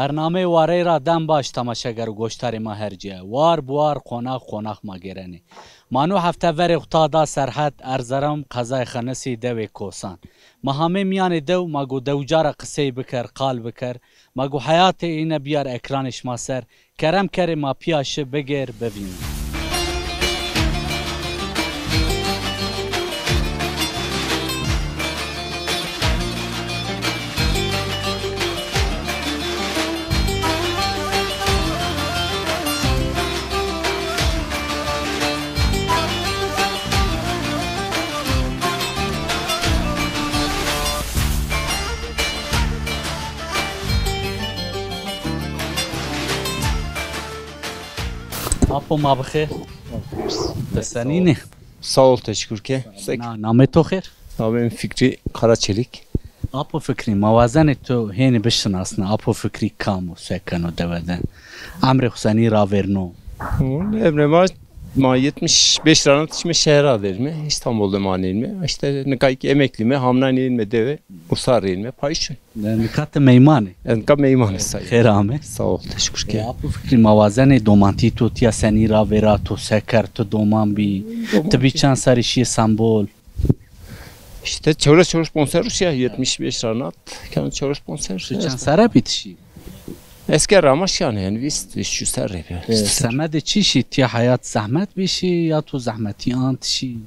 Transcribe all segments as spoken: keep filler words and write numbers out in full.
Bernameyê Warey ra dem baş temaşeger û goştarê ma her cî. War bi war, qonax qonax ma gêrenê. Ma no hefte verê xwu ta da Serhed, Erzerom, qezayê Xenisî, dewê Kosan. Ma hamê mîyanê dew, ma go dewca ra qisey biker, qal biker. Ma go heyatê îne biyar ekranê şima ser. Kerem kerê ma pîya şi bigêr, bivînî. Apo, ma bi xêr. Ti senîn ê? Sağ ol, teşekkür ke. Na, namê to xêr? Namê mi Fikri Karaçelik. Apo Fikrî, ma wazenê to hênî bişinasne. Apo Fikrî kam o, se keno dewe de? Emrê xwu senî ravêrno? Emrê ma, ma yetmiş beş rana çime şehra verme. İstanbul'da ma nênme. İşte nikayki emekli me, hamna nênme dewe. Usar nênme payşun. Nika ti meyman ê? Nika meyman ê sayın. Xêr ame. Sağ ol, teşekkür ke. E, Apo Fikrî, ma wazenê domantî to tîya senî ravêra, to se kerd, ti doman bî. Ti bî çend serrî şîyê Sembol? İşte çewres çewres ponser şîya, yetmiş beş ra nat. Keno çewres ponser. Ti çend serre bî ti şî? Esker ra ma şîyane, yanî vîst, vîst û serrî bî. E, semedê çi şî? Tîya heyat zehmet bî şî ya to zehmetî ant şî?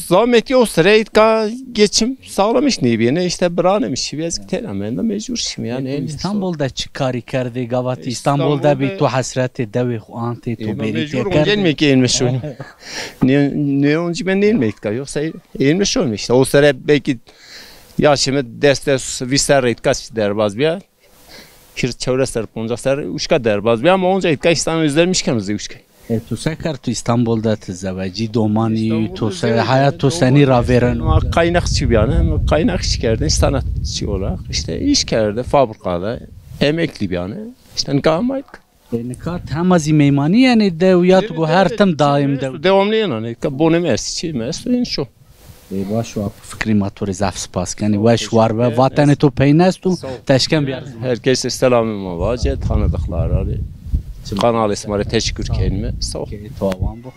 Zahmetî o sere îtka geçim sağlamış nêbîyene, işte biranemiş şî, ez tena menda mecbur şîm yanî. E, to Îstanbul de çi karî kerdê? Gava ti Îstanbul de bî, to hesretê dewê xwu antê, to bêrî tê kerdê? Mecbur onca ênme ke ênme şonî. Ne, ne oncî ben nênme îtka, yoksa ênme şonî işte. O sere belkî yaşê mi des des vîst serre îtka derbaz bîya. Hîrê çewres serre, poncas serre uşka derbaz bîya ama onca îtka Îstanbul özlemiş keno zê uşka. E, to se kerd, to Îstanbul de ti zewecî, domanî, to se, heyat to senî ravêreno? Ma kaynakçı bîyane, ma kaynakçı kerdin, sanatçı olarak. İşte iş kerde, fabrikada, emekli bîyane. İşte nika ama E, nika ti hema zî meymanî yenê dew ya tu go her tim daîm dew? Devamlı yena, ne ka bonê mi est, çî mi est, en şo. E, baş o, Apo Fikrî, ma to rê zaf spas kenî. Weş war be, vatenê to peyîn esto, ti eşken biyar. Herkese selamê ma vace, tanıdıklara. Kanalê sima rê teşekkür kenîme. Sağ ol. Keyê to awan bo.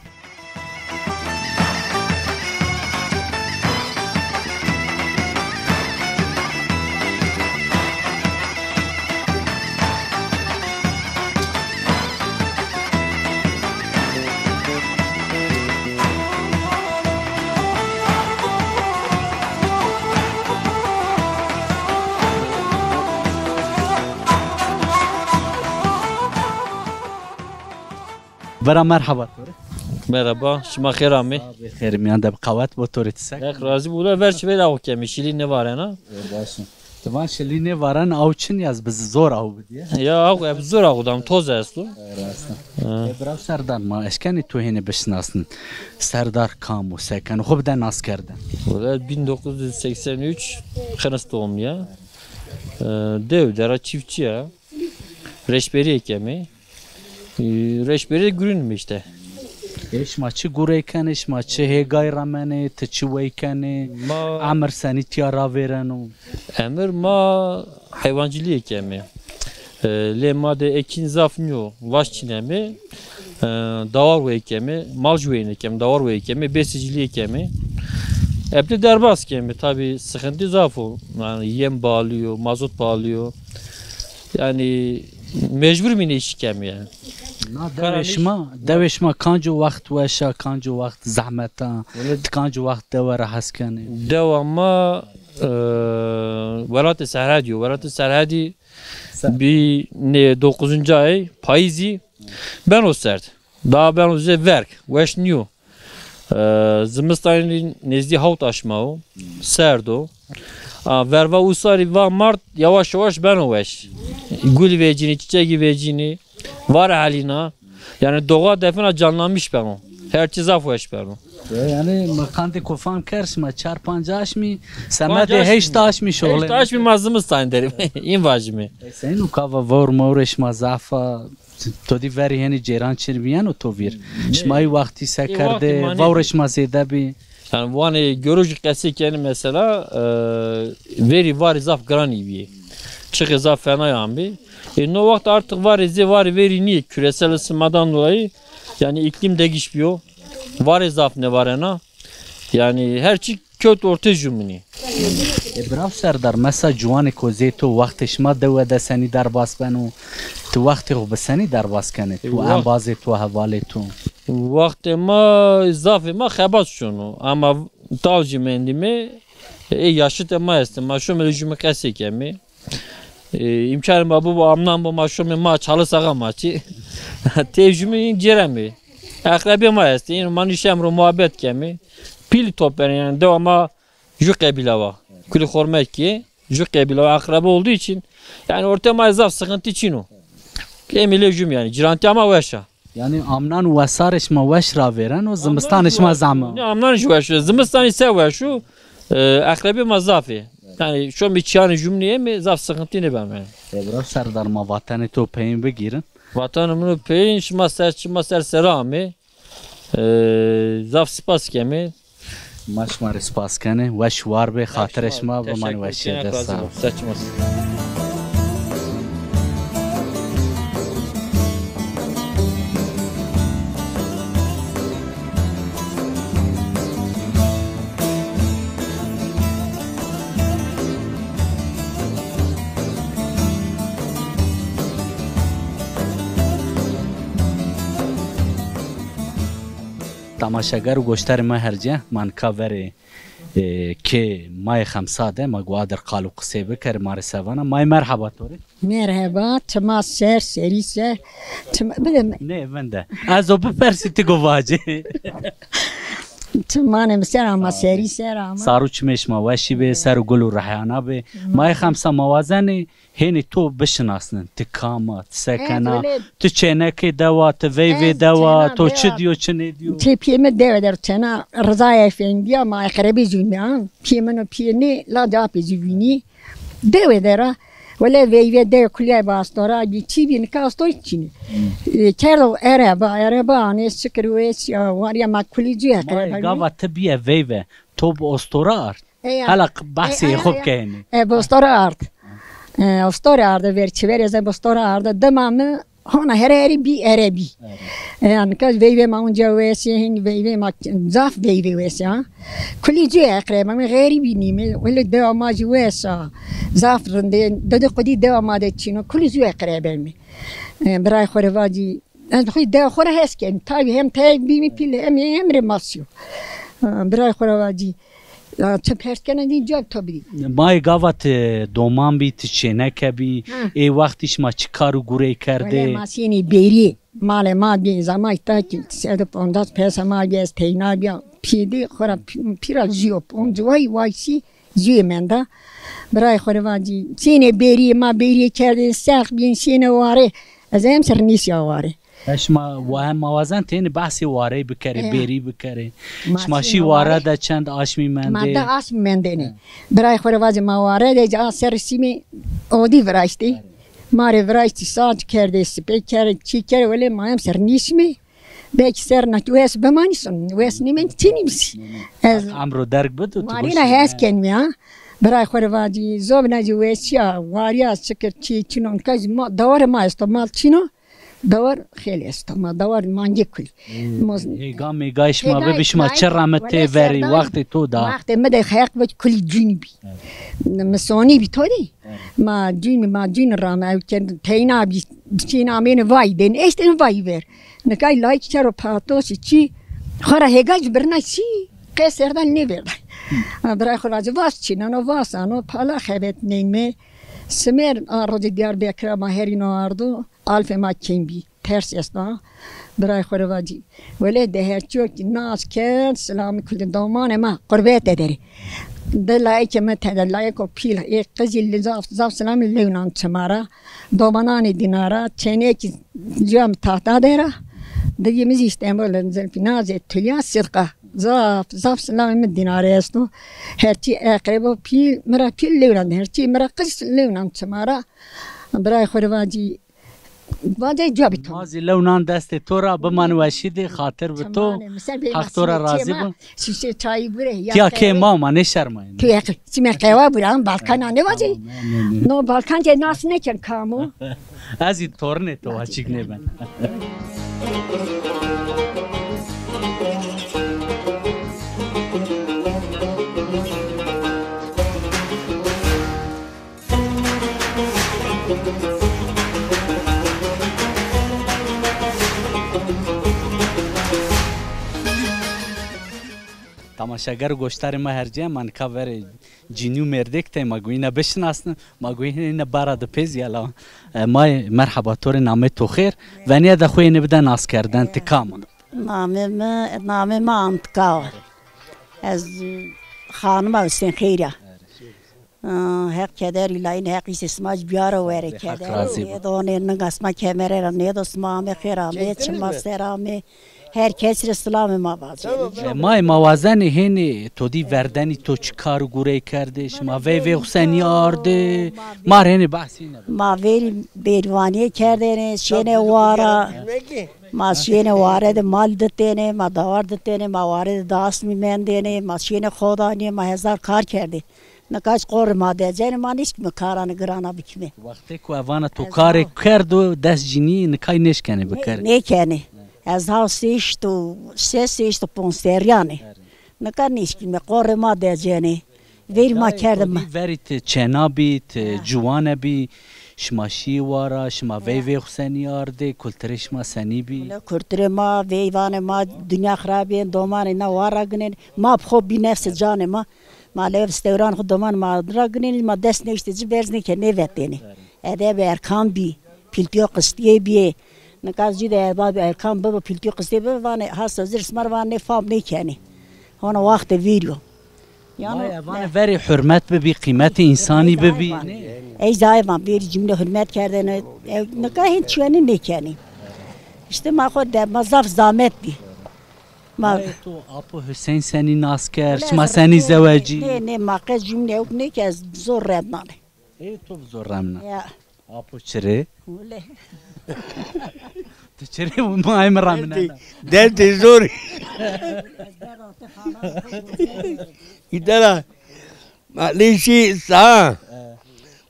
Vera, merhaba to rê. Merhaba, şima xêr amê. Xêr miyan de bi, qewet bo to rê, ti se? Heq razî bo. Wela ver çi vêda xo kemî, şilî nêvarena. E, baş o. Ti van şilî nêvaren, aw çin ya, ez bi zor aw bidîye. Ya, aw, ez bi zor aw dam, toz esto. E, rast a. Ha. E, biraw Serdar, ma eşkenê to hênî bişinasnin. Serdar kam o, se keno, xo bide naskerdin. Wela bin dokuz yüz seksen üç Xenis doğumlu ya. E, dew de ra çiftçî ya. Reşberîye kemê. E, reşberîye gurînîme îşte. E, şima çi gurey kenê, şima çi hêgay remenê, ti çi wey kenê? Ma emir senî tîya ravêreno? Emir ma heywancilîye kemê. E, lê ma de ekîn zaf nîyo, vaş çînemê. E, dawar wey kemê, mal jî weyne kemê, dawar wey kemê, besicilîye kemê. Epte derbas kemê, tabî sıkıntı zaf o. Yanî yem pahalı yo, mazot pahalı yo. Yanî mecbur mîne îş kemî yanî. Na dewê şima, dewê şima kanco wext weş a, kanco wext zehmet a, ti kanco wext dewe ra hes kenê? Dewa ma, e, welatê Serhedî yo. Welatê Serhedî bî nê dokuzuncu ay payîzî beno serd. Daha beno zê verg, weş nîyo. E, zimistanî nêzdî hewt aşma o, serd o. A, verva usarî va mart yavaş yavaş beno weş. Gulî vecînî, çiçegî vecînî, var helîna. Yanî doğa defina canlanmış beno. Her çî zaf weş beno. E, yanî ma qandê ko fam kerd, şima çar panc aşmî, semedê heşt aşmî şoxlê. Heşt aşmî ma zimistanî derîme. În vajîme. E, senîn o ka va vewr mewrê şima zaf a? To dî verî henî cêran çin bîyeno to vîr? Şima ey wextî se kerdê, vewrê şima zêde bî? Yanî vanê goro jî qesey kenî mesela, e, verî varî zaf giranî bîyê. Çixê zaf fenay ambî. E, no waxt artık varê zê varê verî nîyê. Küresel ısınmadan dolayı, yani iklim değiş biyo. Varê zaf nêvarena. Yani her çî kewt ortê jumînî. E, birav Serdar, mesela ciwanêko zê to, wextê şima dewe de senî derbas beno? Ti wextê xo bi senî derbas kenê? Tu embazê to, hevalê to? Wextê ma, zafê ma xebat şono. Ama taw jî mendîme, ê yaşitê ma estê. Ma şomê lê jumî qesey kemê. E, îmkanê ma bibo, amnan bo, ma şomê ma çalis axa ma çî. Tê jumî în cêremê. Eqrebê ma estê. În ma nîşemê ro muhabet kemê. Pîlî top benê, yani dewa ma ju qebîle wa. Kulî Xormekî, ju qebîle wa, akraba olduğu için, yani ortê ma zaf sıkıntı çin o. Emî lê jum yani. Cîrantîya ma weş a. Yani amnan û wesarê şima weş ravêreno, zimistanê şima zaf a? Ne, amnan jî weş o. Zimistanî se weş o. E, akrabê ma zaf ê. Yani şomê çîyanê jumînî emî zaf sıkıntı nêbeno yani. E, birav Serdar, ma vatanê to peyên bigîrin. Vatanê min o peyên, şima ser çima ser sera amê. E, zaf spas kemê. Ma şima rê spas kenê. Weş war bê, xatirê şima bimanê weşîye. Dest sağ ol. Saçma. Temaşeger û goşdarê ma her ce, ma nika verê, e, kê Mayê Xemsa de, ma guadir qal û qisê bikerê, ma rê se vana. Mayê, merheba to rê. Merheba, çima ser, serî ser. Çima, bide mi? Nê, vinde. Ez o bipersî, ti go vacê. Çimanê mi ser ama, serî ser ama. Sar û çimê şima weşî bê, ser û gul û rehana bê. Mayê Xemsa, ma wazenê hênî to bişinasnin. Ti kam a, ti se kena, ti çênekê dewa, ti veyvê dewa, to çi dîyo, çi nêdîyo? Ti piyê mi dewe der çêna Riza Efendî ya, ma eqrebê zî wînî. Piyê min û piyê nê, la de apê zî wînî. Dewe der a. Wele veyvê dewe kulî bî, astora bî, çî bî, nika astor çin î. E, kerdo ereba, ereba anê, şikir wes ya, warîya ma kulî cî eqreba. Gava ti bîye veyve, to bi ostora ard? Eya. Hala q-, behsê xo bikenê. E, bi ostora ard. E, ostora arde ver, çiverê ez bi ostora arde. Dima mi hona here herî bî, ere bî. E, nika veyvê ma unca wes ê, hîn veyvê ma zaf veyvê wes ê ha. Kulî zû eqreba mi, xerîbî nîme. Wele dewa ma jî wes a. Zaf rindê, didi qudî dewa ma de çin o. Kulî zû eqreba mi. E, birayê xo rê vacî, ez xo dewa xo ra hes ken. Tabî hem tey bî mi pîl, hem, hem rê ma sîyo. E, birayê xo ra vacî. Ya, ti pers kena dî, cewab to bidî. Mayê, gava ti doman bî, ti çêneke bî, ê wextî şima çi kar û gurey kerdê? Wele ma sênê bêrî, malê ma bî, zamay ta kî sed û poncas pesa ma bî, ez teyna bîya, pîdî xora pî-, pîra zîyo, poncî way, way sî zîyê menda. Birayê xo rê vacî, sênê bêrî, ma bêrî kerdê, sex bîn, sênê warê. Ez hem ser nîsya warê. E, şima wa-, ma wazen tenê behsê warey bikerê, bêrî bikerê. Şima şî ware de çend aşmî mendê? Ma di aşmî mendêne. Birayê xo rê vacê ma ware de ca ser sîmê odî viraştê. Ma rê viraştî, saç kerdê, sipê kerdê, çî kerdê, wele ma hem ser nîşmê. Belkî ser na wes bimanî son, wes nîmen çinî bîsî. Ez emro derg bido tu. Warîna hes kenmî ha. Birayê xo rê vacî, zobîna jî wesîya, warîya, şikir çî çin o, nika jî ma, dewar ma esto, mal çin o. Dawar xêlê esto. Ma dawar mangê kulî. Hêga mêgay şima bibî, şima çi rame tê verî, wextê to da? Wextê mi de heq bi kulî cûnî bî. Mi sonî bî to dî. Ma cûnî, ma cûnî rame ew kend teyna bî, çîn amêne vay dên, eştên vay ver. Nikay layik çero patosî çî, xora hêga jî birna çî, qe serdan nêverdan. Birayê xo ra vacî vas çîneno, vas ano, pala xebet neyme. Simer a rocê Diyarbekir ma herîno ardo. Alfê ma kêm bî, ters esto ha. Birayê xo rê vacî. Wele de her çîyo kî nas kerd, silamî kulî domanê ma qurbete der ê. Di layikê mi tede, layiko pîl, ê qizî li zaf, zaf silamî lewnan çima ra. Domananê dîna ra, çênekî cûya mi tahta der a. Didî mi zî Îstanbul, Zilfînazê, Tulya, Sidqa. Zaf, zaf silamê mi dîna rê esto. Her çî eqrebo pîl, mi ra pîl lewnan, her çî mi ra qiz lewnan çima ra. Birayê xo rê vacî, Vacê cebî to. Ma zî lew nan destê to ra, biman weşî de, xatir bi to. Heq to ra razî bo. Şîşe çayî gure. Tiya kê ma, ma nêşermayî. Tu yaqî, çime qewa bura, Balkan a nêvacê. No Balkan de nas nêken kam o. Ez zî tornê to wa çik nêben. Temaşeger û goşdarê ma her cê, ma nika verê cinî û mêrdêk de, ma guyîne bişinasnin, ma guyîne bara di pê zî yala. E, ma merheba to rê, namê to xêr, venîye de xo yenê bide naskerden, ti kam a? Namê mi, namê mi Antika wa. Ez, e, xanima Husên Xeyr a. Aa, Heq keder îlayîn, Heq îsê sima ci biyaro were keder. Razî bo. Nêdonê, ninga sima kemere ra nêdo, sima ame xêr ame, çima ser ame. Her kes rê silamê ma vacê. E, may ma wazenê hênî to dî verdenî, to çi kar û gurey kerdê, şima veyvê xo senî ardê. Ma rê hênî behsî nebe. Ma verî bêrîvanîye kerdêne, şêne wara. Ma şêne ware de mal ditêne, ma dawar ditêne, ma ware de dasmî mendêne, ma şêne xodanîye, ma hezar kar kerdê. Nika qorê ma decenê, ma nêşkîme karanê girana bikîme. Wextê ku e vana to karê kerdo, dest cinî, nikay nêşkenê bikerê. Nêkenê. Ez ha sêşt û, se sêşt û ponc serrîyan ê. Nika nêşkîme, qorê ma decenê. Verî ma kerde ma. Verî ti çêna bî, ti ciwane bî, şima şîyê wara, şima veyvê xo senî ardê, kulturê şima senî bî? Wele kulturê ma, veyvanê ma dinya xirab ê, domanê na war ra ginenê. Ma bi xo bî nefsê canê ma. Ma lewê vistewran xo doman ma ra ginenê, ma dest nêştê ci berz nêke, nêvetênê. Edebê Erkan bî, pîltîyo qistîye bîyê. Nika ci de erbabê Erkan bibo, pîltîyo qistîye bibo, vanê hasa zir sima rê vanê fam nêkenê. Hona waxtê vîr yo. Yano, ma evanê verê hurmet bibî, qîmetê însanî bibî. Ey zayê ma verî cumle hurmet kerdêne. Nika hên çîyenî nêkenê. Îşte ma xo de, ma zaf zamet bî. Ma to Apo Husên senî nas kerd, şima senî zewecî? Nê, nê, ma qe cumle ewk nêke, ez zor remnanê. Ê, to bi zor remna. Ya. Apo çirê? Wele. Tu çirê û ma em remnena. Derdê zor. Îdara. Ma lêşî sa.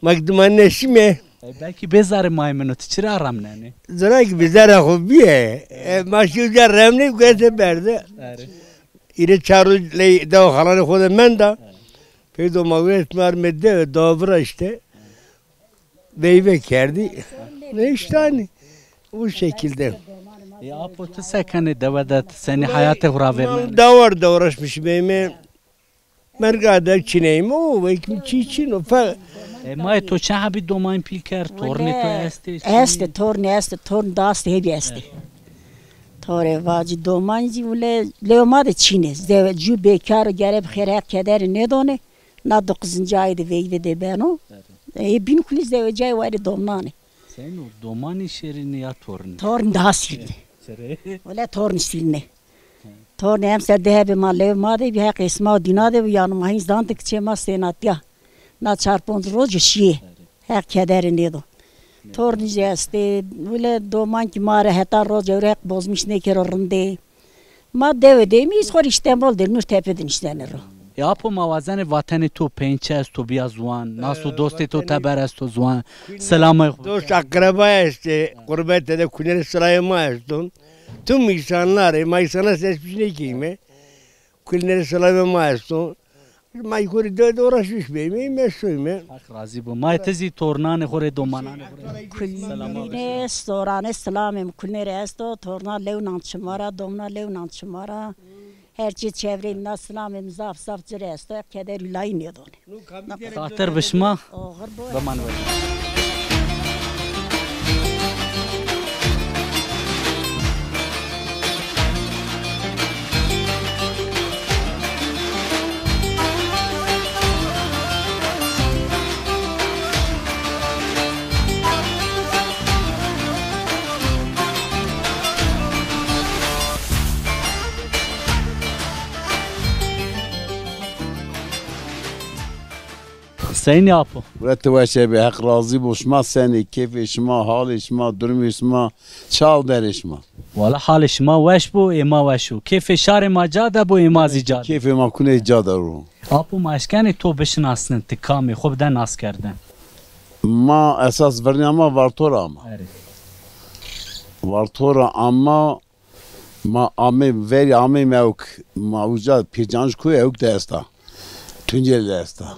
Ma ki dima neşîme. E, belkî bêzarê mayê min o, ti çira remnenê? Zira ki bêzara xo bîye. E, ma şî uca remnê, guete berde. Erê. Îre çar roj ley dewa xalanê xo de menda. Peydo ma guret mar me de, dawa vira îşte. Veyve kerdî. Ne işte hani. Bu şekilde. E, Apo, ti se kenê dewe de, ti senî heyatê xo ravêrnenê? Dawar de uğraşmış beyme. Merga de çineyme, o vekî çî çin o. Fe- E, mayê to çend hebî doman pîl kerd? Tornê to estê, çi? Estê, tornê estê, torn dastê hebî estê. Torê vacî doman zî wile, lewê ma de çin ê. Zewe-, cû bêkar o, gere bi xêr, Heq kederî nêdonê. Na di qizincayê de veyve de beno. E, bîn kulî zewecayê, warê domnanê. Seyno, domanî şêrîn ê ya tornî? Torn daha şîrîn ê. Çirê? Wele tornî şîrîn ê. Tornî emser di hebê ma lewê ma de bî, Heq ê sima û dîna de bî, yano ma hîn zan de kiçê ma sênatîya. Na çar ponc rojo şîyê. Heq kederê nêdo. Tornî zî estê. Wile doman kî ma rê heta roc ewro Heq bozmiş nêkero rindê. Ma dewe de yîme, îz xo rê Îstanbul de, Nurtepe de niştene ro. Ya Apo, ma wazenê vatenê to peyîn çi esto bîya ziwan, nas û dostê to teber esto ziwan, selamê xo. Dost akreba estê, qurbete de kulîne rê silayê ma esto. Tüm insanlar, e, ma însana ses piş nêkeyîme. Kulîne rê silayê ma esto. Ma yukarı de, de uğraşmış beyme, meşhur me. Heq razî bo. Ma ti zî tornanê xo rê, domananê xo rê. Kulîne, soranê silamê mi kulîne rê esto, torna lewnan çima ra, domna lewnan çima ra. Her çî çevreyê mi na silamê mi zaf zaf ci rê esto, keder û layî nêdonê. Xatir bi şima. Oxir bo. Biman we. Seynî apo? Wela ti weşe bê, Heq razî bo. Şima senî, keyfê şima, halê şima, durumê şima, çaw derê şima? Wala halê şima weş bo, ê ma weş o. Keyfê şarê ma ca de bo, ê ma zî ca de. Keyfê ma kunê ca de ro. Apo, ma eşkenê to bişinasnin, ti kam ê, xo bide naskerdin. Ma esas virnîya ma Vartora ama. Erê. Vartora ama, ma amê verî ameyme ewk, ma uca Pîrcanij koyê ewk de esta. Tunceli de esta.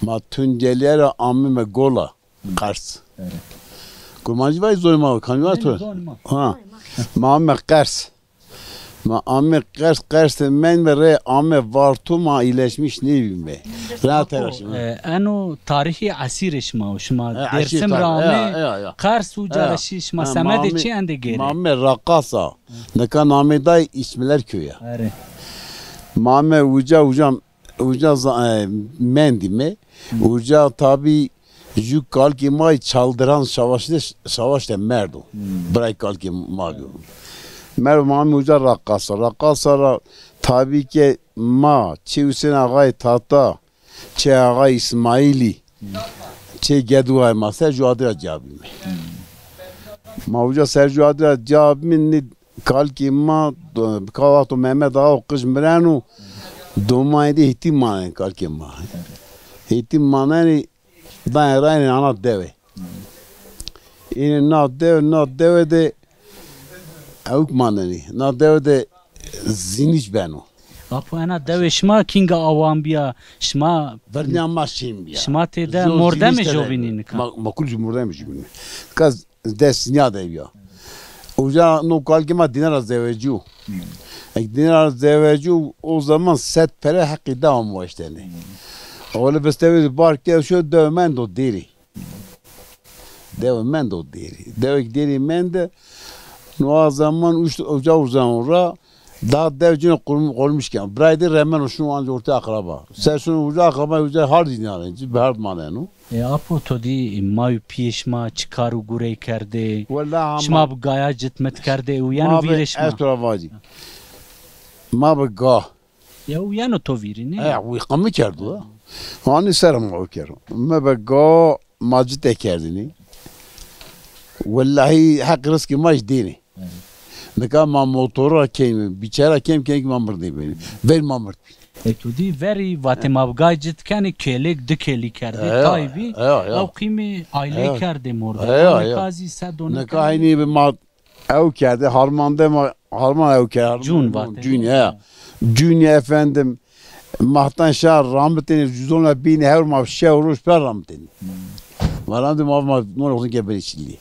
Ma Tunceliye ra ameyme Gola, Qers. Erê. Kurmancî vay zonê ma, kancî vay to? Zonê ma. Ha. Ma ameyme Qers. Ma ame Qers, Qers de mend ve rê ame Varto, ma îleşmiş nêbîme. Ra teraşîme. E, eno tarîhî esîrê şima o. Şima Dêrsim ra ame, Qers uca ra şî, şima semedê çi endê gêrê? Ma ame Raqasa. Nika namê day İsmiler köyü. Erê. Ma ame uca, uca, uca za- e, mendîme. Uca tabî jû kalkê ma yê Çaldıran savaşte, savaşte merdo. Birayê kalkê ma bîyo. Merdo, ma amê uca Raqasa. Raqasa ra tabî ke ma çê Husên Axayê Tata, çê Axayê İsmaîlî, çê Geduayê ma ser jû adî ra ca bîme. Ma uca ser jû adî ra ca bîme, nê kalkê ma, do- ka wexto Mehmet Axa û qij mireno, domanê de hêtî manenê kalkê ma. Hêtî manenê, danê rayenê ana dewe. Ênê na dewe, na dewe de ewk manenê. Na dewe de zînîç beno. Apo, ena dewê şima kînga awan bîya? Şima virnîya ma şên bîya. Şima têde mordemê jobînî nika? Ma, ma kul jî mordemê jobînî. Nika des nîya de bîya. Uca no kalkê ma Dînar ra zewecîyo. Ek Dînar ra zewecîyo, o zaman sed pere heqî dewa ma eştenê. Öyle bistewê bar ke şu dewe mendo dêrî. Dewe mendo dêrî. Dewek dêrî mende, no a zaman uca uzayon ra, daha dew cino qurm-, qurmuş ken. Birayê de remeno şino anca ortê akraba. Ser şino uca akraba uca hard zî nîyarên, ci bi hard maneno. E, apo, to dî ma û pîyê şima çi kar û gurey kerdê? Wela ama şima bi gaya cit mit kerdê, û yeno vîrê şima? Ez to ra vacî. Ma bi ga. Ya, û yeno to vîrî, nê? E, wî qimi kerdo. Hanî ser ma o kero. Mi bi ga ma cite kerdinî. Wellahî heq rizkê ma jî dênê. Nika ma motor ra kêm, bîçe ra kêm kêm kî ma mirdê bînî. Ver ma mird bî. E, tu dî verî vatê ma bi gay cit kenê, kêlêk di kêlî kerdê, e, tay bî. E, ya. Ew qîmê ayleyî kerdê mordem. E, ya, ya. Nika zî se done. Nika heynî bi ma ew kerde, harmande ma, harman ew kerde. Cûn vatê. Cûn, he. Cûnî efendim, mahtan şa ramitêne, cuzona bînî, her ma şew roj per ramitêne. Varan de ma, ma, no xuzin ke beri çilî.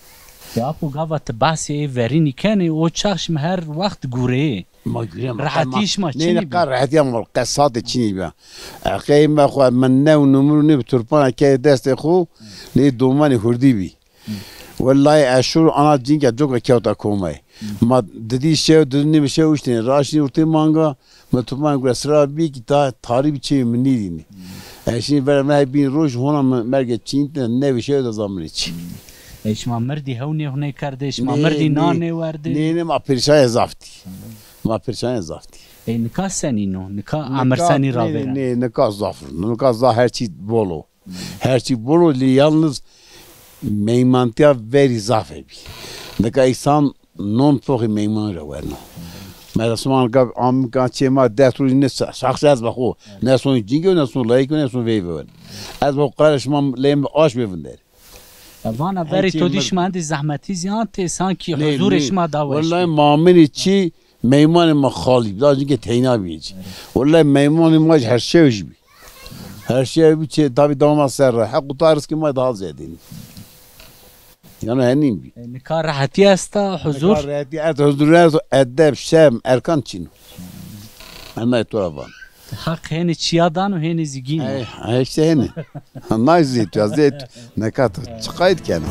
Ya apo, gava ti bahsê ê verînî kenê, o çax şima her wext gureyê. Ma gureyê ma. Rehetî şima çinî bî? Nê, nê, qa rehetîya ma, qe saetê çinî bî. Eqeyê me xo, min new numuru nê bi turpana keye destê xo, nê domanê hurdî bî. Wellahî ez şoro ana cînke coka kewta komay. Ma didî şew, didî nîmê şew uştînê. Raştînê ortê manga, mi tuman gure sira bî kî ta tarî bî çê mi nîdînî. Ez şînî vera me bîn roj hona mi merge çîntine, newê şew de zaminê çî. E, şima mirdî hewnê hunê kerdê, şima mirdî nanê werdê. Nê, nê, ma perîşanê zaf dî. Ma perîşanê zaf dî. E, nika senîn o? Nika emir senî ravêreno? Nê, nê, nika zaf, nika zaf her çî bol o. Her çî bol o, lê yalniz meymantîya verî zaf bî. Nika îsan non toxî meyman ra werno. Mesela sima nika am-, ka çê ma des roj ne şa-, şaxsî ez be xo. Ne son cînge, ne son layîk, ne son veyve wen. Ez be xo qara şima leyê mi aş bêvinderî. E, vana verî to dî şima endî zehmetî zî antê, sankî huzurê şima da weş. Wellahî ma amênê çî, meymanê ma xalî bî. Daha cînge teyna bîyê ci. Wellahî meymanê ma jî her şew jî bî. Her şew bî çê, tabî dama ser ra. Heq û ta rizkê ma daha zêdîn. Yano henîn bî. E, nika rehetî esta, huzur? Nika rehetî est, huzur est, edeb, şerm, erkan çin o. Ena to ra van. Heq hênî çiya dano, hênî zî gîn o. Ey, ey, îşte hênî. Nay zî tu, zî tu. Nika tu çi qayt kena?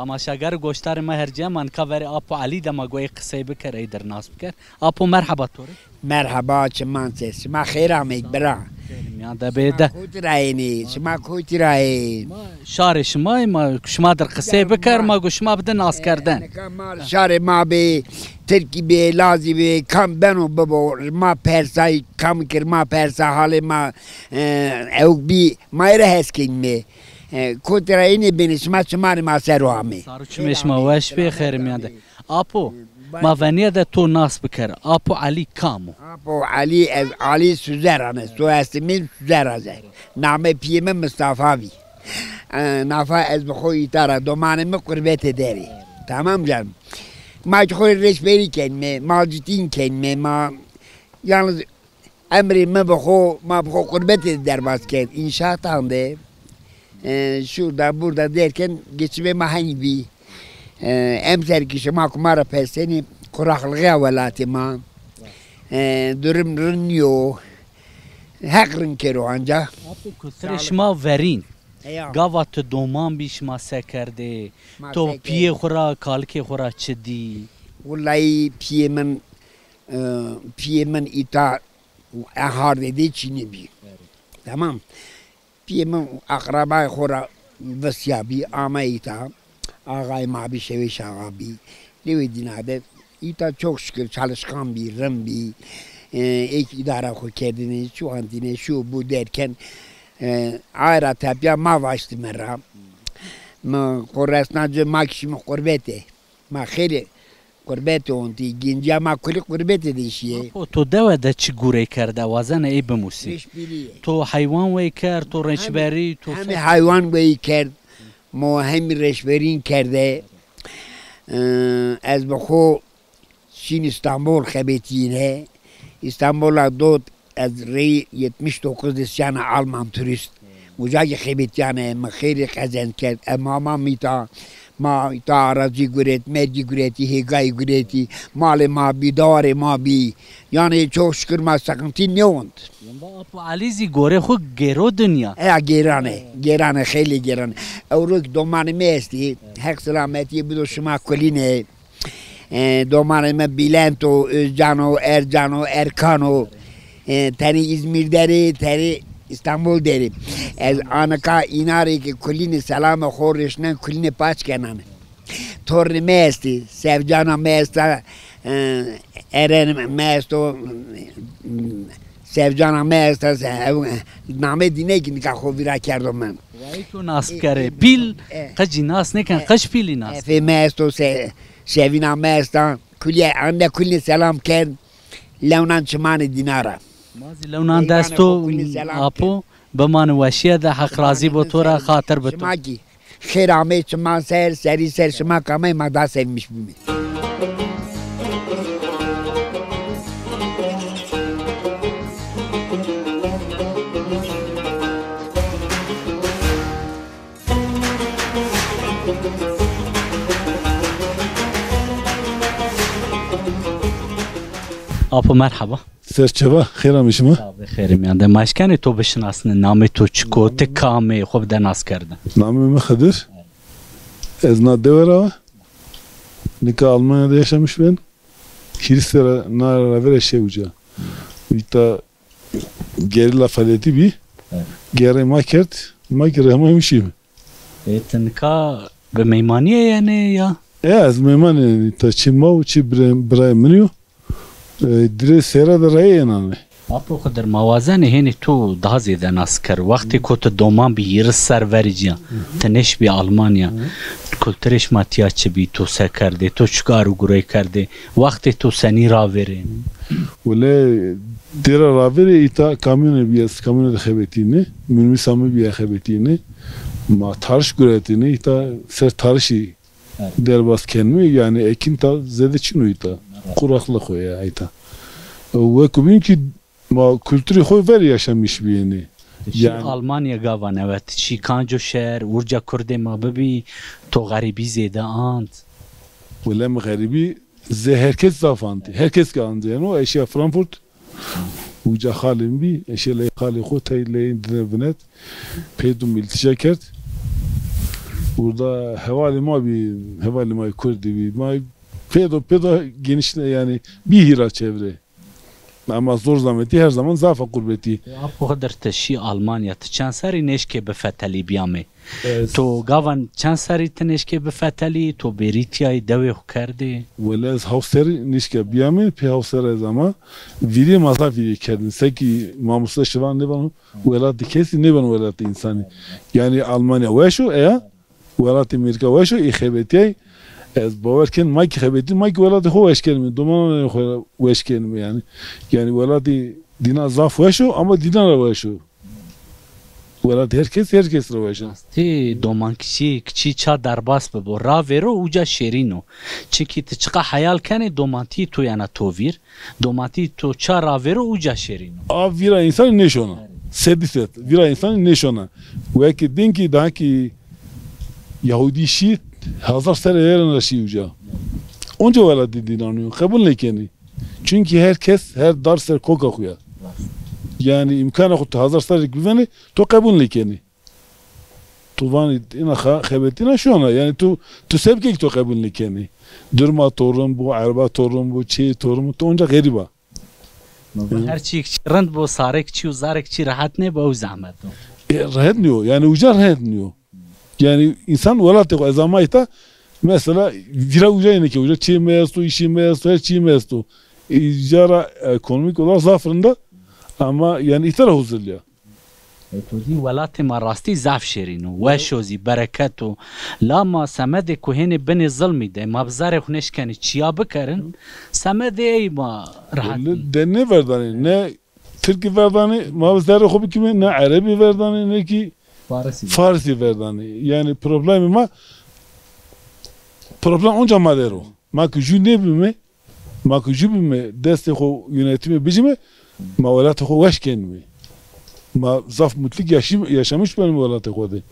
Temaşager û goşdarê ma her cîya ma nika verê Apo Elî de ma go ey qisey biker, ey dir nas biker. Apo, merheba to rê. Merheba, çiman se, sima xêr ameyî bira. Xêr miyan de bê de. Kotî ra yenî, sima kotî ra yê? Ma şarê şima yê, ma şima dir qisey biker, ma go şima bide naskerdene. Nika ma şarê ma bê, tirkî bê, lazî bê, kam beno bibo, ma persay, kam kir ma persa, halê ma, e, ewk bî, ma ê ra hes kenîme. E, kotî ra yenî, bênê şima çimanê ma ser o amê. Sar û çimê şima weş bê, xêr miyan de. Apo, ma venîye de to nas biker. Apo Elî kam o? Apo Elî, ez Elî Suzeran ez. To estê mi Suzeran ez. Namê pîyê mi Mistefa bî. E, nafa ez bi xo îta ra, domanê mi qurbetê der ê. Tamam canım. Ma ki xo rê reşberî kenîme, malcitîn kenîme, ma yalnız emrê mi bi xo, ma bi xo qurbetê de derbas kerd. İnşaatan de, e, şurada, burada derken geçimê ma henî bî. E, emser ki şima ku ma ra persenî, quraxlixîya welatê ma. E, durum rind nîyo. Heq rind kero anca. Apo, kulturê şima verîn. Eya. Gava ti doman bî, şima se kerdê? To pîyê xwu ra, kalikê xwu ra çi dî? Wullayî pîyê min, e, pîyê min îta e hardê de çînî bî. Tamam. Pîyê min aqrebayê xo ra visya bî, ame îta. Axayê ma bî, Şewêş Axa bî. Lewê dîna de îta çok şikir çalışkan bî, rind bî. E, êk îdara xo kerdêne, çuwantîne, şu bu derken, e, aye ra tepya ma vaştîme ra. Mi xo resna ci, ma kî şîme qurbetê. Ma xeylê qurbetê ontî, gencîya ma kulî qurbetê de şîyê. Apo, to dewe de çi gurey kerde, wazena ê bimusî? Reşberî yê. To heywan wey kerd, to reşberî, to hemî heywan wey kerd, mo hemî reşberîn kerde. E, ez bi xo şîn Îstanbul xebetîne. Îstanbul ra dot ez rey yetmiş dokuz de şîyane Alman turîst. Uca kî xebetîyane, mi xeylê qezenc kerd. E, ma, ma îta, ma îta aracî guret, mergî guretî, hêgayî guretî. Malê ma bî, dewarê ma bî. Yanî çok şikir ma seqintî nêont. Yemba Apo Elî zî gorê xwu gêro dinya. Eya gêrane, gêrane, xeylê gêrane. Ewro kî domanê mi estî, Heq selametîye bido şima kulîne. E, domanê mi Bülent o, Özcan o, Ercan o, Erkan o. E, tenê Îzmîr der ê, tenê Îstanbul der ê. Ez anika îna rê kî kulîne selamê xo rêşnen, kulîne paç kenan. Tornê mi estî, Sevcana mi esta, e, Eren mi esto, Sevcana mi esta, se-, ew, namê dîne kî nika xo vîra kerdo mi. Wayî to nas bikerê. Pîl, e, qicî nas nêken, e, qic pîlî nas. Efê mi esto, se-, Şevîna mi esta, kulîye, ande kulîne selam kerd, lewnan çimanê dîna ra. Ma zî lewnan de esto, Apo, bimane weşîye de, Heq razî bo to ra, xatir bi to. Şima kî. Xêr amey çiman ser, serî ser şima kamey ma da sevmiş bûme. Apo merheba. Serçeva, xêr amê şima. Sağ be, xêr miyan de. Ma eşkenê to bişinasne, namê to çik o, ti kam ê, xo bide nas kerdin. Namê mi Xidir. Ez na dewe ra, nika Almanya de yaşamış ben. Hîris sera na ra ver ez şî uca. Îta gerîla faaliyetî bî. Evet. Gerê ma kerd, ma kî rehma mi şîme. E, ti nika bi meymanîye yenê ya? E, ez meymanî yenî. Îta çi ma û çi birê-, birayê min yo. E, dirê sera de reyê yenanê. Apo Xidir, ma wazenê hênî to daha zêde nas ker. Wextê ko ti doman bî, hîris ser verî cîya, ti nêşbî Almanya. Kulturê şima tîya çi bî, to se kerdê, to çik ar û gurey kerdê, wextê to senî ravêrê? Wele dêra ravêrê îta kamyonê bîye, kamyonê de xebetîne, minibîsa mi bîye xebetîne. Ma tariş guretîne, îta ser tarişî derbas kenîme, yanî ekîn ta zêde çin o îta. Quraxlix o ya îta. Weko bîn kî ma kulturê xo ver yaşamış bîyêne. Şî yanî Almanya gava newe, ti şî kanco şer, urca kurdê ma bibî, to xerîbî zêde ant? Wele mi xerîbî zê herkes zaf antê. Herkes kî antê. Yanî ez şîya Frankfurt, uca xalê mi bî, ez şîya leyê xalê xo, tey leyê dine vinet, pey dûm îltîja kerd. Burada hevalê ma bî, hevalê ma yê kurdî bî. Ma pêdo pêdo genişle, yanî bî hîra çevre. Ama zor zahmetî her zaman zaf a qurbetî. E, apo Xidir, ti şî Almanya, ti çend serrî nêşkê bifetelî bîyamê? Ez To gavan çend serrî ti nêşkê bifetelî, to bêrî tîyayî, dewê xwu kerdê? Wele ez hawt serrî nêşka bîyamê, pê hawt serrî ez ama vîrê ma zaf vîrê kerdin. Sekî mamoste şivan nêvano welatê kesî, nêvano welatê însanî. Yanî Almanya weş o, eya welatê Amerîka weş o, ê xebetîyayî. Ez bawer ken ma kî xebetîn, ma kî welatê xo weş kenîme, domananê xo weş kenîme yanî. Yanî welatê dîna zaf weş o ama dîna ra weş o. Welatê her kes, her kes ra weş a. Ti domankî çî, kiçî ça derbas bibo, ravêro uca şêrîn o. Çimkî ti çiqa heyal kenê, domantî to yena to vîr, domantî to ça ravêro uca şêrîn o. A vîra însanî nêşona. Sedî sed. Vîra însanî nêşona. Wekî din kî daha kî Yahudî şî, hezar serre êrên ra şî uca. Onca welatî dîna nîyo, qebul nêkenî. Çunkî her kes her dar ser koka xo ya. Yanî îmkana xo tu hezar serrêk bivenê, to qebul nêkenî. Tu vanî ina xa-, xebetîna şona. Yanî tu, tu se bikê kî to qebul nêkenî. Dirma to rind bo, erba to rind bo, çê to rind bo, tu onca xerîb a. Hı. Her çîyêk çî rind bo, sarêk çî û zarêk çî rehet nêbo, ew zehmet o. E, rehet nîyo. Yanî uca rehet nîyo. Yanî însan welatê xo, ez ama îta, mesela vîra uca yene ke uca çê mi esto, îşê mi esto, her çîyê mi esto. Îca ra ekonomîk olarak zaf rind a. Ama yanî îta ra huzurlî ya. E, to dî welatê ma rastî zaf şêrîn o, weş o zî, bereket o. La ma semedê ku hênê binê zilmî de, ma bi zerê xwu nêşkenî çîya bikerin, semedê ey ma rehet nî. De nêverdanê, ne tirkî verdanê, ma bi zerê xwu bikîme, ne erebî verdanê, ne kî Farisî. Farisî verdanê. Yanî problemê ma, problem onca ma der o. Ma ki jû nêbîme, ma ki jû bîme, destê xo yönetimê bicîme, ma welatê xo weş kenîme. Ma zaf mutlu yaşî-, yaşamîş benîme welatê xo de.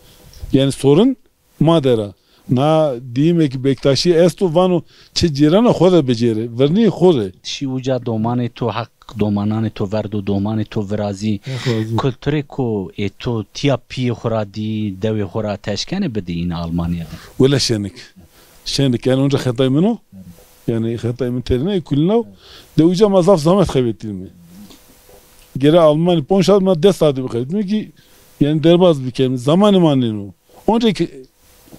Yanî sorun ma der a. Na dîyîme ki Bektaşî esto, vano çi cêrena xo de bicêre, virnî xo de. Şî uca domanê to, heq domananê to verdo, domanê to virazî. Heq razî. Kulturê ku ê to tîya pîyê xo ra dî, dewê xo ra ti eşkenê bidî îna Almanya de? Wele şenik. Şenik, yanî onca xetayê min o. Yanî xetayê min terîna ê kulîna o. De uca ma zaf zahmet xebetînîme. Gere Almanî ponc saat, ma des saatî bixebitîme ki yanî derbaz bikerîme. Zamanê ma nêno. Onca ki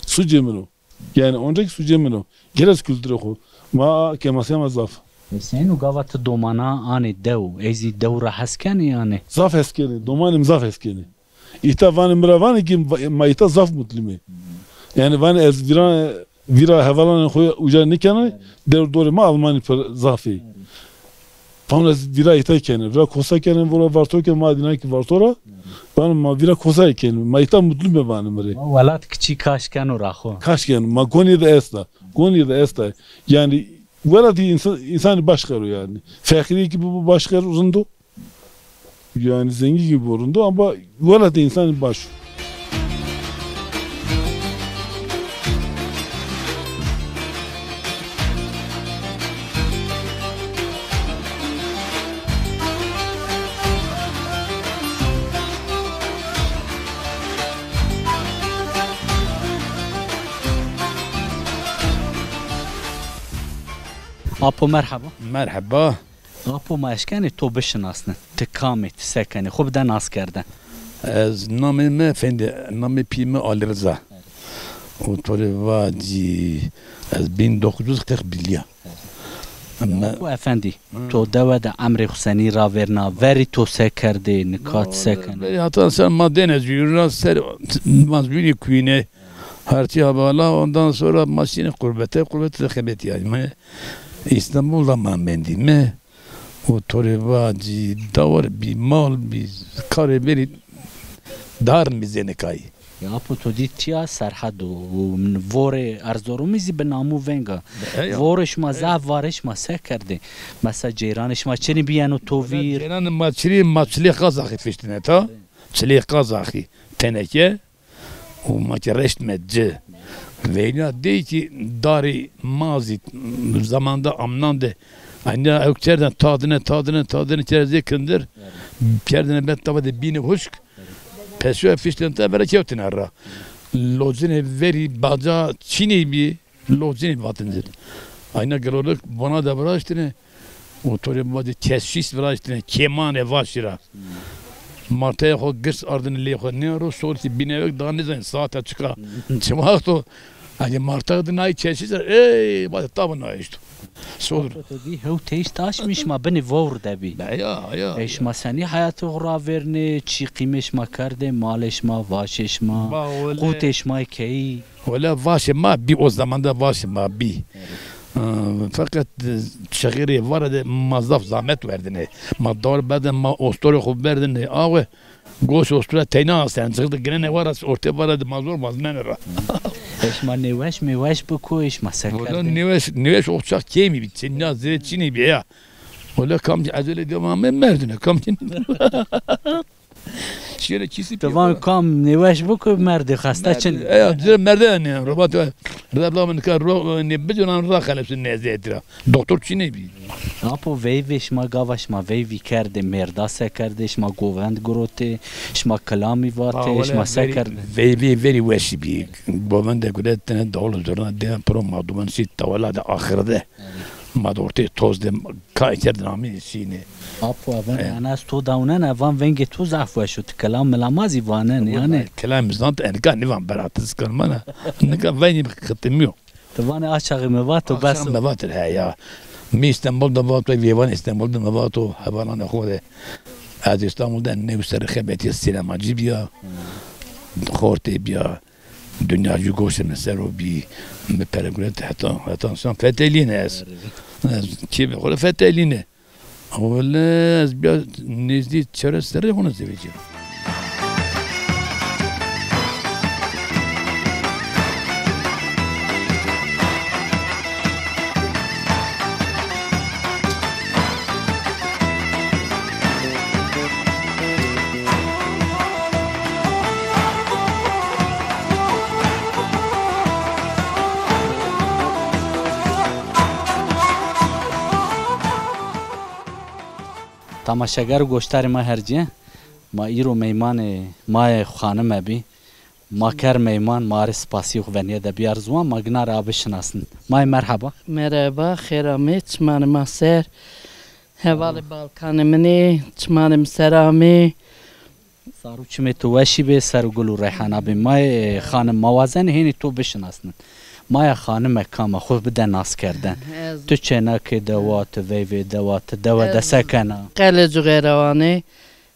sucê min o. Yanî onca ki sucê min o. Gere ez kulturê xo. Ma kêmasîya ma zaf. E, seyno gava ti domana anê dew, ey zî dew ra hes kenê yanî? Zaf hes kenê. Domanê mi zaf hes kenê. Îta vanê mi ra vanê ki ma îta zaf mutlî me. Yanî vanê ez vîra, vîra hevalanê xo uca nêkena, dewr dorê ma Almanî pir zaf ê. Vano ez vîra îta kenê, vîra kosa kenê, vîra Varto kenê, ma dîna ki Varto ra. Vano ma vîra kosa kenê, ma îta mutlî me vanê mi rê. Ma welat kiçî kaş keno ra xo. Kaş keno, ma gonî de esta. Gonî de esta. Yanî welatî însa-, însanî baş qero yanî. Feqîrî ki bibo baş qero rind o. Yanî zengîn ki bibo rind o ama welatê însanî baş o. Apo merheba. Merheba. Apo ma eşkenê to bişinasnin. Ti kam ê, ti se kenê? Xwu bide naskerdene. Ez namê mi Efendî, namê pîyê mi Ali Riza. Û to rê vacî ez bin dokuz yüz kırk birlî ya. Me- Apo Efendî, to dewe de emrê xwu senî ravêrna, verî to se kerdê, nika ti se kenê? Verî hata ser ma dêne zûyûna ser, ma zûyînê kuyîne. Her çî hebala, ondan sonra ma şîne qurbete, qurbete de xebetîyayîme. Îstanbul de ma mendîme. Û to rê vacî dawar bî, mal bî, karê verî dar mîzenê kayî. Ya apo to dî tîya Serhed o, û vorê Erzurumî zî bi namû veng a. Eya. Vorê şima zaf, varê şima se kerdê? Mesela ceyranê şima çinî bîyeno to vîr? Ceyranê ma çirî, ma çilê Qazaxî fiştine ta. Çilê Qazaxî teneke. Û ma ke reştme ci. Veyna dey ki darî ma zî zamanda amnan de, anya ew kerdin tadine, tadine, tadine, kerdin zê kindir, kerdine bet tava de bîne huşk, peşo fiştên te vere kewtine ra. Locinê verî baca çînê bî, locinê vatin zî. Ayna girolik vana de viraştine, otorê vacê keşîş viraştine, kêmanê vaşî ra. Marteyê xo girs ardine lê xo nêro, sortî bînewek daha nêzanî saete çika. Çi waxt o? Ege marteyê de nay keşîş ra, ey, vacê tabi nayişto. Sodir. Bi hew teyş taş mi şima binî vowr de bî. Ya, ya, ya. E, şima senî heyatê xo ravêrnê, çi qîmê şima kerdê, malê şima, vaşê şima, qûtê şima keyî? Wele vaşê ma bî, o zaman de vaşê ma bî. Ee, Feqet, e, çixirê vare de ma zaf zahmet werdinê. Ma dawar berdin, ma ostorê xo berdinê awe. Goş ostura teyna asen, cixir de girene vara, ortê vara de ma zor vazmene ra. E, şima nêweş mêweş biko, e, şima se kerdê? Wala nêweş, nêweş o çax kêmî bî, çin ya zirê çinî bî ya. Wala kam ki ecele de ma me merdine, kam ki. Şêre kîsî. Ti van kam nêweş biko, merdê xeste çin. E, ya, zirê merde ne, robat, rebla min ka ro, ne bijonan ra xelefsin nezîyetî ra. Doktor çinê bî. Apo veyvê şima gava şima veyvî kerdê, mêrda se kerdê, şima govend girotê, şima kilamî vatê, şima se kerdê? Veyvê verî weşî bî. Govende guretine dawul zurna de pro maduman şî tawela de axirde. Ma de ortê toz de kay kerdin amî şînê. Apo, evan, yani ez to dawnena, evan vengê to zaf weş o, ti kelam milama zî vanenê, yani. Kelam zant, enika nîvan berat, ti zikar mana. Nika vengê xitimî yo. Ti vanê a çaxî mi vato, bes o. A çaxî mi vato, he ya. Mi Îstanbul de vato, vêvan Îstanbul de mi vato, hevalanê xo de. Ez Îstanbul de new serrî xebetîya sînemacî bîya. Xortê bîya. Dinya jû goşê mi ser o bî. Mi pere guret heta, heta şan fetelîne ez. Ez kêfê xo rê fetelîne. Wele ez bîya nêzdî çewres serrî hona zewecîya. Tamaşeger û goşdarê ma her cî, ma îro meymanê ma yê xanime bî. Ma ker meyman, ma rê spasî xo venîye de bîyar ziwan, ma gina rê a bişinasnin. Ma yê merheba. Merheba, xêr amê, çimanê ma ser. Hevalê Balkanê min ê, çimanê mi ser amê. Sar û çimê to weşî bê, ser û gul û reyhana bê. Ma yê, e, xanim, ma wazenê hênî to bişinasnin. Ma ya xanime kam a, xo bide naskerden. Ez Tu çênekê dewa, ti veyvê dewa, ti dewe de se kena? Qelê Cuxêrewanê.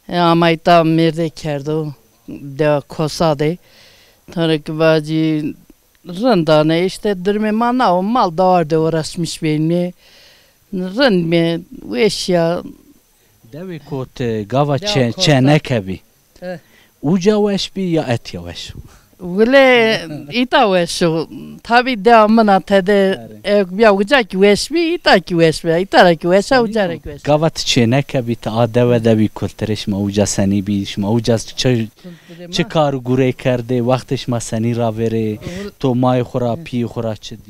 E, ama îta mêrdê kerdo, dewa Kosa de. Tane ki vacî rindane, işte durumê ma na o, mal dawar de uğraşmış benîme. Rind me, weş ya. Dewê ko ti gava çê-, çêneke bî. Eh. Uca weş bî ya etya weş? Wile îta weş o. Tabî dewa min a tede, ewk bîya uca kî weş bî, îta kî weş bî. Îta ra kî weş a, uca ra kî weş a. Gava ti çêneke bî, ti a dewe de bî, kulturê şima uca senî bî, şima uca çi, çi kar û gurey kerdê, wextê şima senî ravêrê, to mayê xo ra, pîyê xo ra çi dî?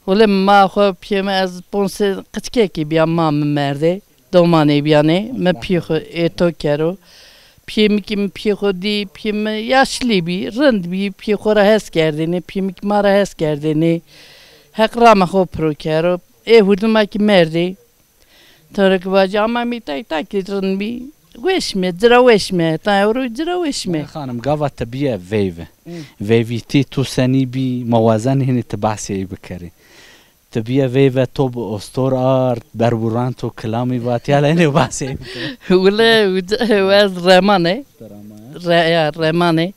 Wile ma xo pîyê mi ez ponc sey qiçkekî bîya, ma mi merdê. Domanê bîyanê, mi pî xo êto kero. Pîyê mi kî mi pîyê xo dî, pîyê mi yaşlî bî, rind bî, pîyê xo ra hes kerdêne, pîyê mi kî ma ra hes kerdêne. Heq rame xo piro kero. Ê hurdima kî merdê. To rê ki vacî ama mi îta îta kî rind bî. Weş me, ci ra weş me. Ta ewro ci ra weş me. Xanim, gava ti bîye veyve. Hı. Veyvîtî tu senî bî, ma wazen hênî ti behsê ey bikerî. Ti bîye veyve to bi ostor ard, berburan to kilamî vat, ya la enê basê. Wile, wile, ez Reman ê. Reman. Re-, ya, Reman ê.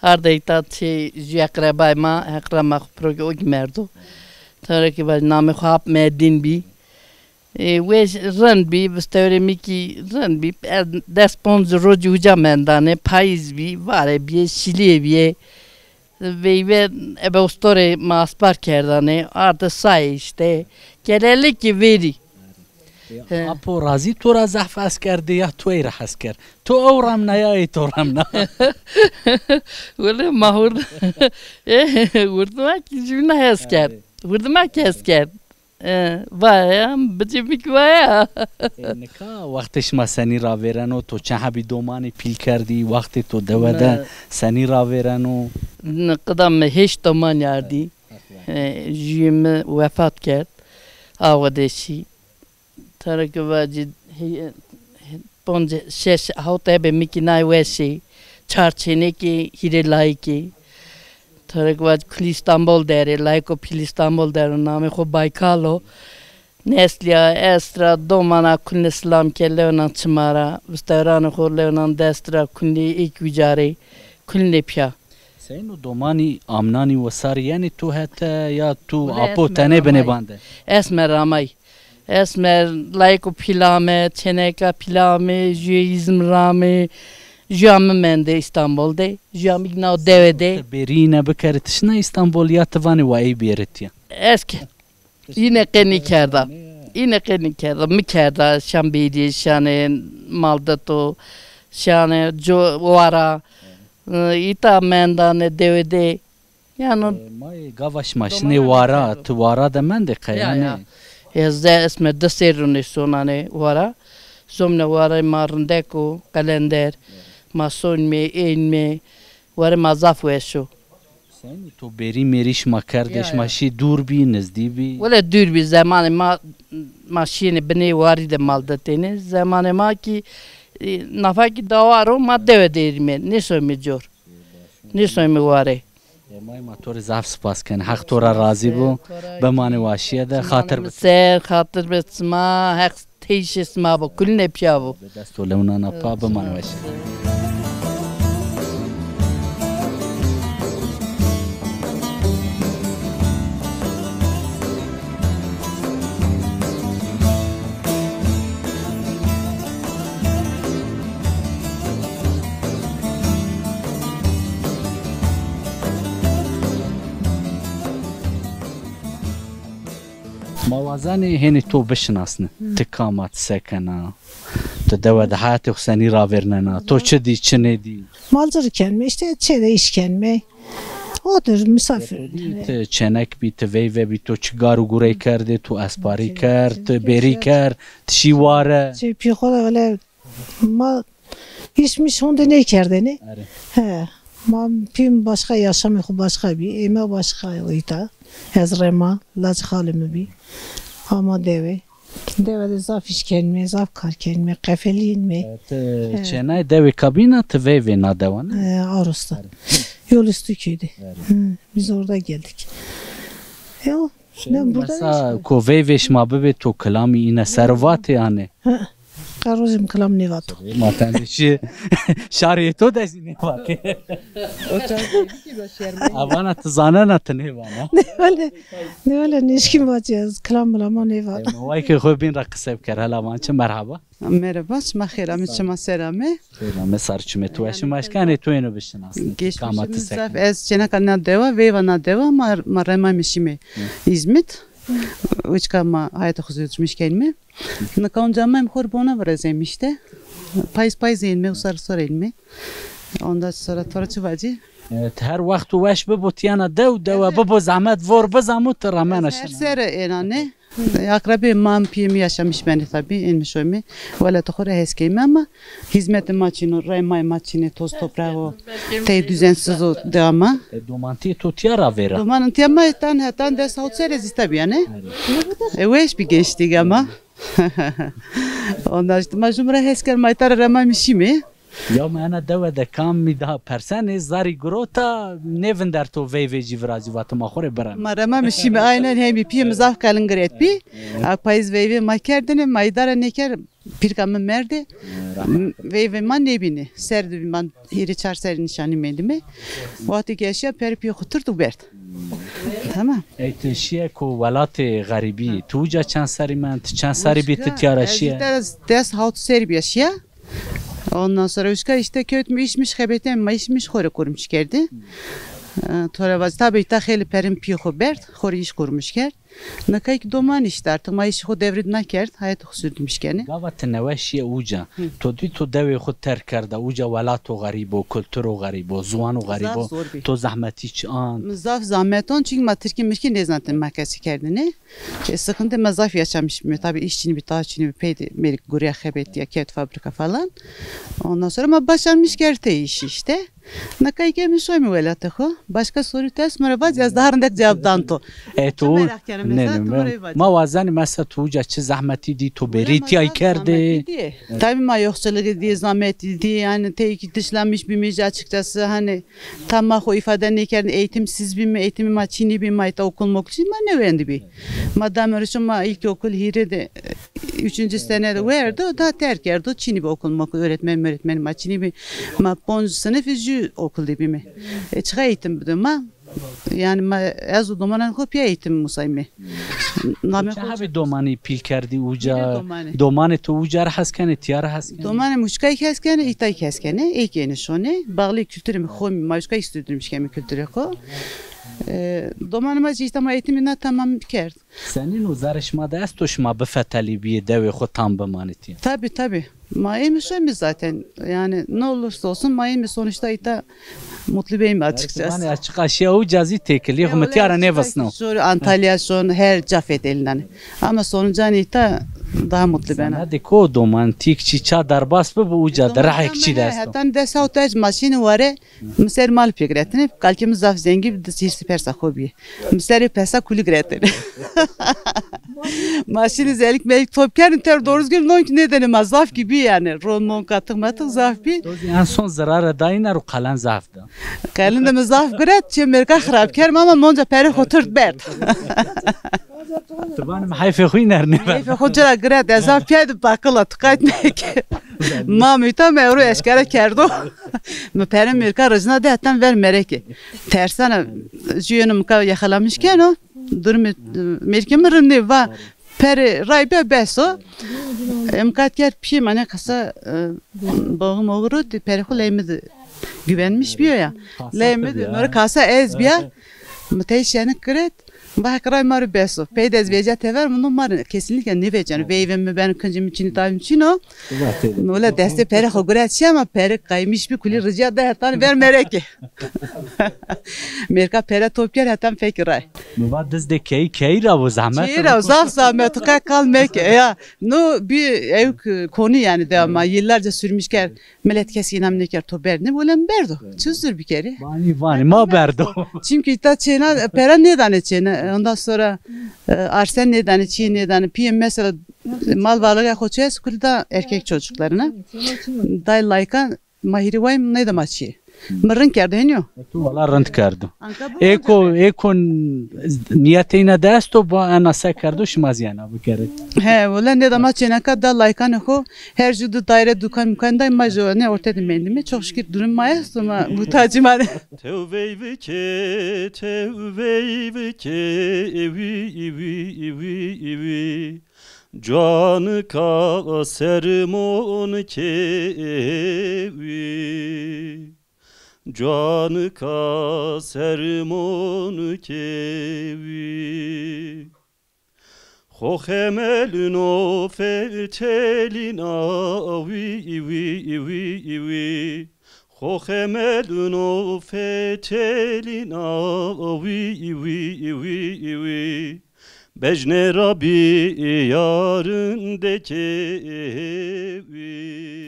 Arde îta çê jû eqrebay ma, Heq rama xo piro ke o kî merdo. Tore ki vaj namê xo hap Medîn bî. E, weş rind bî, vistewrê mi kî rind bî. Ez des ponc rocî uca mendane, payîz bî, vare bîye, şilîye bîye. Veyve ebe ostorê ma aspar kerdane, arde saye îşte. Gelelikî verî. He. Apo razî to ra zehf hes kerdê ya to ey ra hes kerd? To ew remna ya ey to remna? Wele ma hurd-, e, hurdima kî jûna hes kerd. Hurdima kî hes kerd. E, vaya, bicê mi kî vaya. E, nika wextê şima senî ravêreno, to çend hebî domanî pîl kerdî, wextê to dewe de senî ravêreno? Mi qida mi hêşt domanî ardî. E, jûyê mi wefat kerd. Awe de şî. Tara ke vacî, he-, he-, ponc, şeş, hewt ebe mi kî nay weş ê. Çar çênekê, hîrê layikê. Tara ke vacî kulî Îstanbul der ê, layiko pîl Îstanbul der o, namê xo Baykal o. Neslîya, est ra, domana kulîne silam ke, lew nan çima ra, vistewranê xo lew nan dest ra, kulîne êk wîcarê, kulîne pîya. Seyno domanî amnanî wisar yenê to hete ya tu apo tenê binê bande? Esmer ramay. Esmer layiko pîl ame, çêneka pîl ame, jûyê îzm rame, jûya mi mende Îstanbul de, jûya mi naw dewe de. Ti bêrî îne bikerî ti şina Îstanbul ya ti vanê wa ey bêrî tiya? Ez ke Îne qe nêkerda. Îne qe nêkerda. Mi kerda, şan bêrî, şanê Maldeto, şanê co-, Wara. Îta mendane dewe de. Yano. E, ma yê gava şima şinê Wara, ti Wara de mendê qe yanî? Ya. Ez de esme di serrî nêsonanê Wara. Zomne Wara ma rindek o, qelender. Ma sonmê, ênmê. Wara ma zaf weş o. Senî to bêrî mêrî şima kerdê, şima şî dûr bî, nizdî bî? Wele dûr bî, zemanê ma, ma şîyêne binê warî de mal de têne. Zemanê ma kî, e, nafa kî dawar o, ma dewe de erîme, nêsoyme cor. Nêsoyme warê. E, may ma to rê zaf spas kenê. Heq to ra razî bo. Bimanê waşîye de, xatir bi. Ser, xatir bi sima, Heq Teyşê sima bo, kulîne pîya bo. Dest û lewnana pa, biman weş. Ma wazenê hênî to bişinasnê. Ti kam a, ti se kena? Ti dewe de heyatê xo senî ravêrnena? To çi dî, çi nêdî? Malcirî kenme, îşte çê de îş kenme. Odur, misafir. Ti çênek bî, ti veyve bî, to çi gar û gurey kerdê, to esparî kerd, ti bêrî kerd, ti şî ware? Çê pî xo de öyle Ma îş miş honde nêkerdêne. Erê. He. Ma pîyê mi başka, yaşamê xo başka bî. Ê ma başka o îta. Ez rema, lacê xalê mi bî. Ama dewe. Dewe de zaf îş kenme, zaf kar kenme, qefelînme. E, ti çênayê dewê kabîna, ti veyvê na dewa ne? E, Arosta. Erê. Yol üstü köyde. Erê. Hı, biz orada geldik. E, o. Şey, ne, burada mesela, işte. Ko veyvê şima bibê, to kilamî îne ser vatê yanî? Hı. Qe rojê mi kilam nêvato. Ma tende şî şarê to de zî nêvatê. O çar ki başarma. Avana ti zanena, ti nêvana? Ne öyle, ne öyle nêşkîn vacî ez kilam milama nêvana. E, ma wayke xo bîn ra qise biker, hela van çi, merhaba. Merhaba, şima xêr amê, çima ser amê. Xêr amê, sar çimê to weş. Ma eşkenê to êno bişinasnê. Geçmişimiz zaf, ez çêneka na dewa, veyva na dewa, ma, ma remayme şîme Îzmit. Uçka ma hayata xo zewcmiş kenme. Nika onca ma em xo rê bona virezeyme îşte. Payîz payîz ênme, usar usar ênme. Ondan sonra, sonra çi vacî? Evet, her wext û weş bibo tîyana dew, dewa bibo zehmet, vor bizamo, ti ramena şina. Her sere ênane. Akrabê ma, pîyê mi yaşamış benê tabî, ênmiş oyme. Welatê xo ra hes keyme ama hizmetê ma çin o, remayê ma çin ê, toz toprağ o, tey düzensiz o dewa ma. E, domantîyê to tîya ravêra? Domanantîya ma hetan, hetan des hawt serre zî tabî yanî. E, weş bî gençlîg ama. Ondan işte ma jûm ra hes ker, ma îta ra remayme şîme. Ya mi ena dewe de kamî daha persenê, zarî girota, nêvinder to veyvê cî virazî, vate ma xo rê bireme. Ma remayme şîme, aynen, hemî pîyê mi zaf qelingir et bî. A payîz veyvê ma kerdêne, ma îdare nêker, pîrka mi merdê. Veyvê ma nêbîne. Ser de bî, ma hîrê çar serrî nîşanî mendîme. Wextê ke eşya, perê pîyê xo tirt û berd. Tamam. Ey ti şîye ko welatê xerîbî, ti uca çend serrî mend, ti çend serrî bî ti tîya ra şîye? Ez des, des hawt serrî bîya şîya. Ondan sonra uçka işte kewtme îş miş xebeteme, ma îş miş xo rê kurmiş kerdê. E, to ra vacî, tabî îta xeylê perê mi pîyê xo berd, xo rê îş kurmiş kerd. Nika kî doman îşte artık ma îşê xo devrî de nakerd, hayatê xo sürdürmüş kenê. Gava ti newe şîye uca. Hı. To dî to dewê xo terk kerda, uca welato xerîb o, kulturo xerîb o, ziwano xerîb o. Zaf zor bî. To zehmetî çi an? Mi zaf zahmet an, çünkü ma tirkî mirkî nêzanitî, ma kesî kerdinê. E, sıkıntı ma zaf yaşamış bîme. Tabi îş çinî bî, ta çinî bî, pey de mêrik gurîya xebetîya, kerd fabrika falan. Ondan sonra ma başarmış kerd tey îşî îşte. Nika kî mi şoyme welatê xo. Başka soru ters mi ra vac, ez daha rindek cevap dan to. E, to merak kena mesela, to mi ra vac. Ma wazenî mesela to uca çi zehmetî dî, to berîtîyay kerdê. Tabii ma yoksulluk diye zahmet diye yani tey ki dışlanmış bîme açıkçası hani tam ma xo ifade nêkerdî, eğitimsiz bîme, eğitimî ma çinî bî, ma îta okul mokul çinî, ma nêwendî bî. Ma dame ro şima ilkokul hîrê de, üçüncü sene de werdo, daha terk kerdo, çinî bî okul mokul, öğretmen öğretmen ma çinî bî. Ma ponc sınıf jü okul de bîme. E, çıka eğitim bido ma. Yani ma, ez û domanan xo pîya eğitim musayme. Name xo çi hebî domanî pîl kerdî uca? Domanê to uca ra hes kenê, tîya ra hes kenê? Domanê mi uçkay hes kenê, îtay hes kenê, ey kenê şonê. Bağlı kültürê mi xo, ma uçkay sürdürmüş keme kültürê xo. E, domanê ma jî îşte ma eğitimî na tamam kerd. Senîn o zerrê şima de esto şima bifetelî bîyê dewê xo tam bimanê tîya? Tabii, tabii. Ma ê mi şoy mi zaten. Yani ne olursa olsun ma ê mi sonuçta îta mutlu beyim açıkçası. Vanê açık aşiya uca zî têkilî xo mi tîya ra nêvisno. Şon Antalya, şon her ca fetelînanê. Ama sonucan îta daha mutlu bena. Senedê ko doman tîk çî ça derbas bibo uca de rehek çî de esto. Hetan des hawt ec maşînî ware. Mi ser mal pê giretine, kalkê mi zaf zengî bi, di hîrsî persa xo bîye. Mi serê persa kulî giretine. Ma şinî zelik melik top kerdin, ter doğru düzgün non ki nêdenê ma, zaf ki bî yani. Ron mon katık matık zaf bî. To zî en son zirare dayîne ro qelen zaf da. Qelen de mi zaf giret, çê mêrka xirab kerdim ama monca perê xo tird berd. Ti vanî mi heyfê xo înernê ver. Heyfê xo ci ra giret, ez zaf pîyay de baqila, tu qayt neke. Ma mi îta mi ewro eşkere kerdo. Mi pere mêrka rijna de hetan ver mereke. Tersana, jüyeno mi ka yaxalamış keno. Durumê, e, mêrkê mi rind nê, va pere ray be bes o. E, mi qayt kerd pîyê ma ne kasa, e, boğu moğu ro, pere xo leyê mi de güvenmiş bîyo ya. Leyê mi de, no ra kasa ez bîya. Mi tey şenik giret. Va hek ray ma ro bes o. Pey de ez vecîya tever, mi no ma ro kesinlikle nêveceno. Veyvê mi beno, kincê mi çinî, tavê mi çin o. Wele destê perê xo guret şî ama pere qaymış bî, kulî ricîya de hetan ver mereke. Mêrka pere top kerd hetan fekî ray. Mi va dizdê keyî keyî ra bo, zehmet. Keyî ra bo, zaf zehmet, qe qal meke ya. No bî ewk konu yani de ama yıllarca sürmüş kerd. Milet kes înam nêkerd to berdnê, wele mi berdo. Çi zur bikerê? Vanî, vanî, ma berdo. Çünkü îta çêna, pera nêdanê çêna. Ondan sonra, e, arsen nêdanê, çîyê nêdanê. Pîyê mesela mal varlığı xo çi est, kulî da erkek çocuklarına. Day laykan, ma hîrê way mi nêda ma çîyê. Mi rind kerdo henî yo. E, tu wela rind kerdo. Ê ko, ê ko niyetê îne de esto, ba ena se kerdo, şima zî ena bikerê. He, wele nêda ma çêneka da laykanê xo, her jû di daire dukan mukan day, ma jû ne orte de mendîme. Çok şükür durum ma esto, ma muhtacî ma ne. Tew veyvike, tew veyvike, ewi, iwi, iwi, iwi. Canika sermon kewi. Canika sermon kewi. Xo xemelino fetelîna, wî, wî, wî, wî. Xo xemelino fetelîna, wî, wî, wî, wî. Bejnê ra bî yarindê kewî.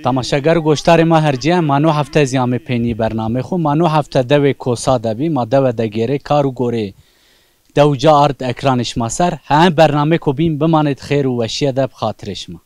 Temaşeger û goşdarê ma hercîye, ma no hefte zî amê peynî bernamê xo. Ma no hefte dewê Kosa de bî, ma dewe de gêrê, kar û gorê dew ca ard ekranê şima ser. Heme bernamêko bîn bimanê di xêr û weşîye de bi xatirê şima.